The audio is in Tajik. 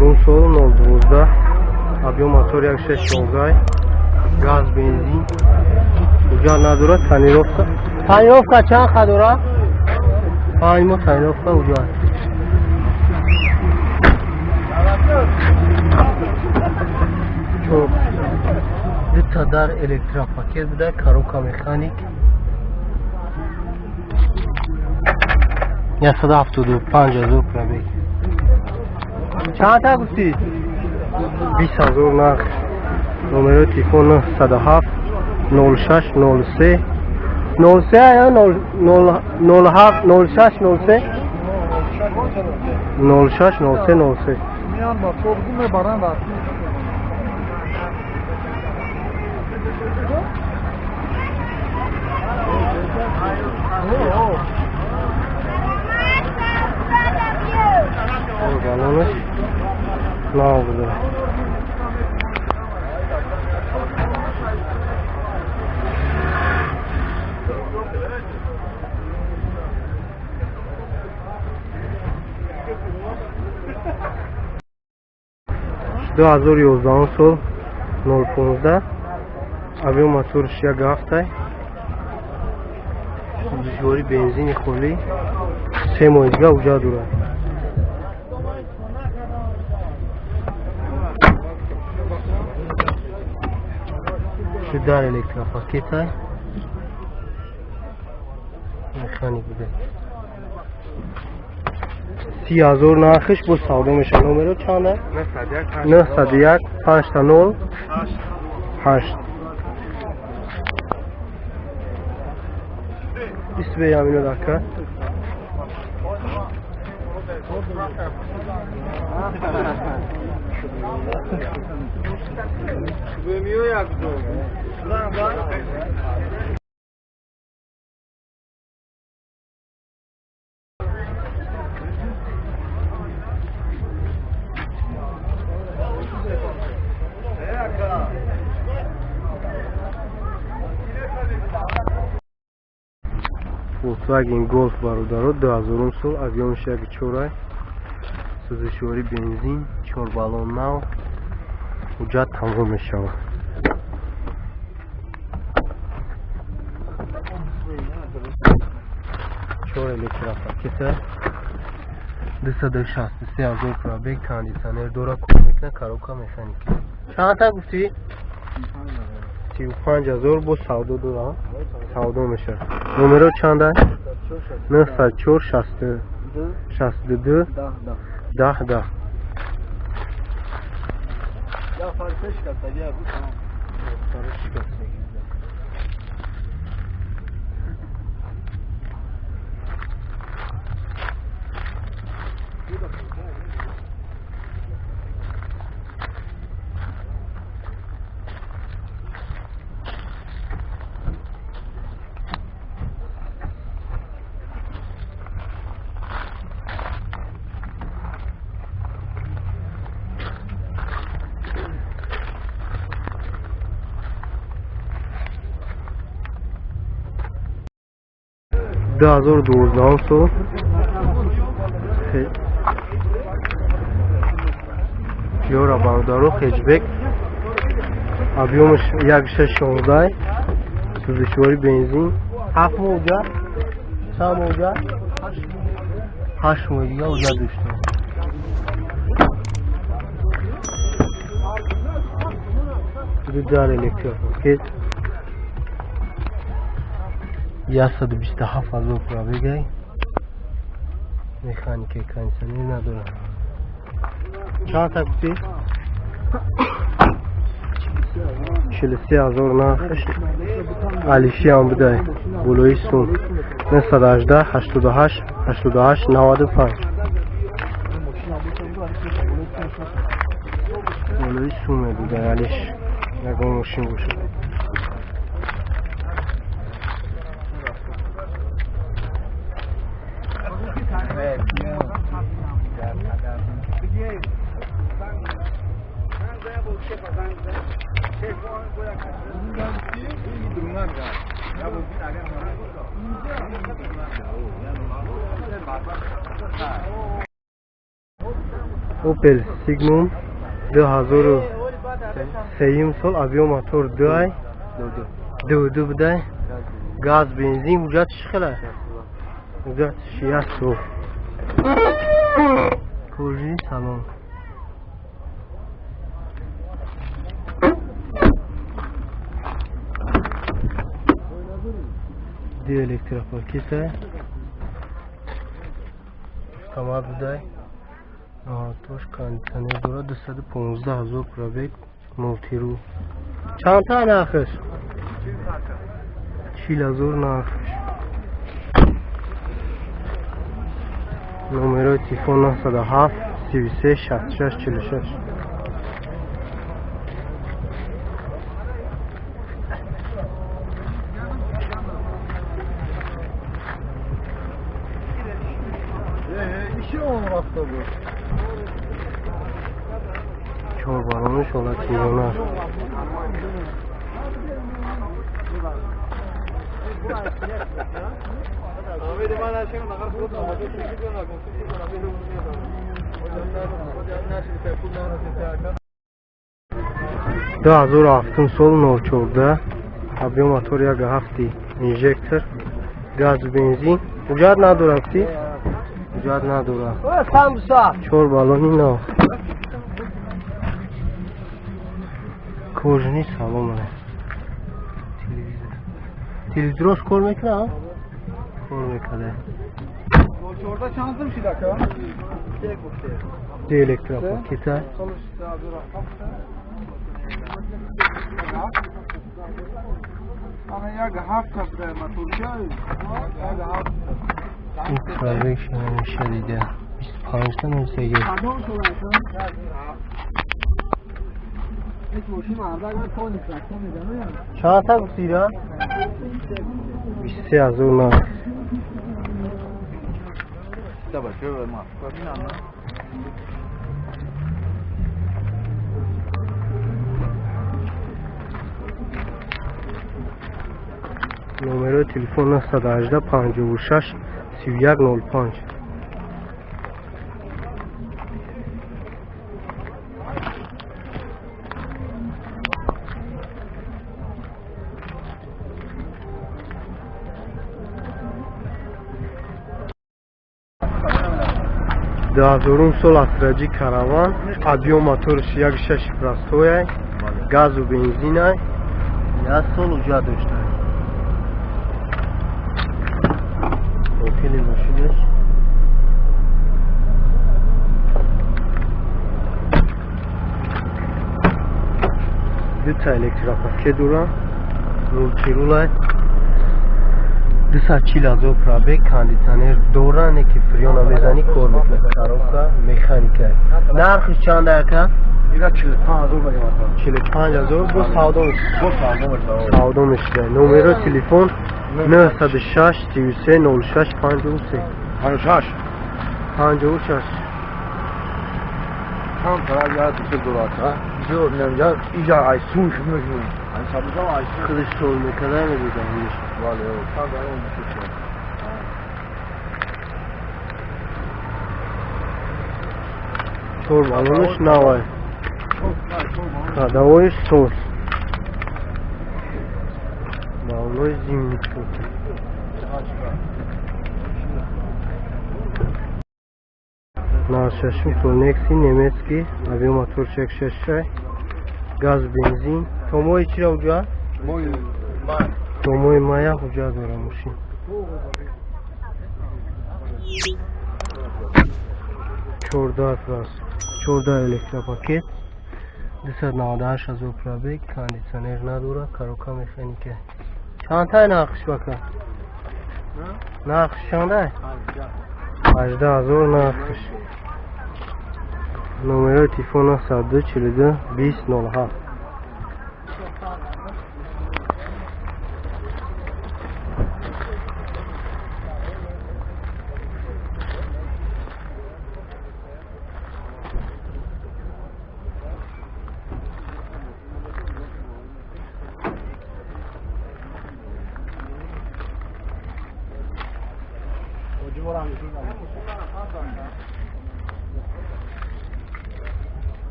Чорум сол, 012, объём мотор 1,6 16, газ, бензин, ҳуҷҷат надорад, тонировка. Тонировка чанд қа дорад? 5 моҳ тонировка, ҳуҷҷат. Чор дута дар электропакет буда, коробка механик. 175 000 пробег. Чанд та гуфтӣ? 20 000 нарх. Номерои телефон 907 06 03 03 ё 07 06 03 06 03 03. Миён бачаҳо бигӯ, мебаранд. Балонаш нав буда. 2011 сол, 015, объём моторш 1,7, сӯзишворӣ бензини холӣ, 3 моҳи дига ҳуҷҷат дорад. Дар электропакета, механик буда. 30 000 нархиш, бо савдо мешавад. Номеро чанда? 901 5 0 8. Бист бе ямино дака. Volkswagen Golf, бародаро, 2000 сол, объёмш 1,4, сӯзишворӣ бензин, чор баллон нав, ҳуҷҷат тамом мешавад. Чор электропакета, 263 000 пробег, кондитсионер дора, кор мекунад, коробка механика. Чанд та гуфтӣ? 35 000, бо савдо дора, савдо мешавад. Номеро чанда? 904 62 10 10. Я фарше шикастагӣ, бу тамом. 2012 сол Приора, бародаро, хэтчбек, объёмаш 1,6 16, сӯзишворӣ бензин, 7 моҳ ҳуҷҷат. Чанд моҳ ҳуҷҷат? 8 моҳи дига ҳуҷҷат доштам. Ду дар электропакет, 127 000 пробегай, механика, кондитсионер надорад. Чанд та гуфтӣ? 43 000 нархаш. Алишиам будай, болои сум. 918 88 88 95, болои суме будай. Алиш ягон мошин бошад. Opel Signum 2003 сол, объем мотор 2, 2 будай, газ, бензин. Ҳуҷҷатиш чӣ хела? Ҳуҷҷатиш як сол. Кожи салон. Ду электропакета, автомат будай, тош, кондитсионер дорад, 215 000 пробег, мултиру. Чандта нархш? 40 000 нархш. Номерои телефон 907 33 66 46. Иши он рафта буд. Чор баллонаш ҳолати миёна. 2007 сол, 04, объем мотор як ҳафти, инжектор, газ, бензин. Ҳуҷҷат надорад, ки ҳуҷҷат надорад. Чор баллони нав, кожаный салон. Телевизор, телевизорош кор мекунад, кор мекарда. 14 чанд сум шид, ака? Ду электропакета. Солиш 2007. Ана як ҳафт кабда моторча, як ҳафт. Ин пробег меша дида, 25-та носеги. Кадом сол, ака? Як мошин мардак ман то нифракта мезанам. Чандта гуфтира? 23 000 нарх. Давай, чё, ма. Кабина, на. Номерои телефон 918 56 31 05. 2000-ум сол Астра Ҷи Караван, объем моторш як шаши простой, газу бензинай, як сол ҳуҷҷат дошта. Дохили мошинаш дута электропакет дорам, мультирулай, 240 000 пробег, кондитсионер дора, не ки фреона мезанӣ, кор мекунад, коробка механика. Нархиш чанда, ака? Ира 45 000 мегам, ака. 45 000, бо савдо? Бо савдо мешавад. Савдо мешуда. Номеро телефон 906 33 06 53. 56. 56. Чанд тараф я дусад доллар, ака. Бисёр намҷа иҷа айсун шуд мекунем. Ай сабза айсун. Худаш сол мекарда, медидам. Бале, чанд тараф мешуд. Чор баллонаш навай, ходовоиш соз, баллонои зимний чоти. 96-ум сол Некси немецкий, объем мотор як шашай, газ, бензин. То моҳи чира ҳуҷҷат? Моҳи май. То моҳи мая ҳуҷҷат дора мошин. 14 плюс 14 электропакет, 298 000 пробег, кондитсионер надорад, коробка механика. Чандтай нархш, бака? Нархш чандай? 18 000 нархш. Номерои телефон 902 42 20 07.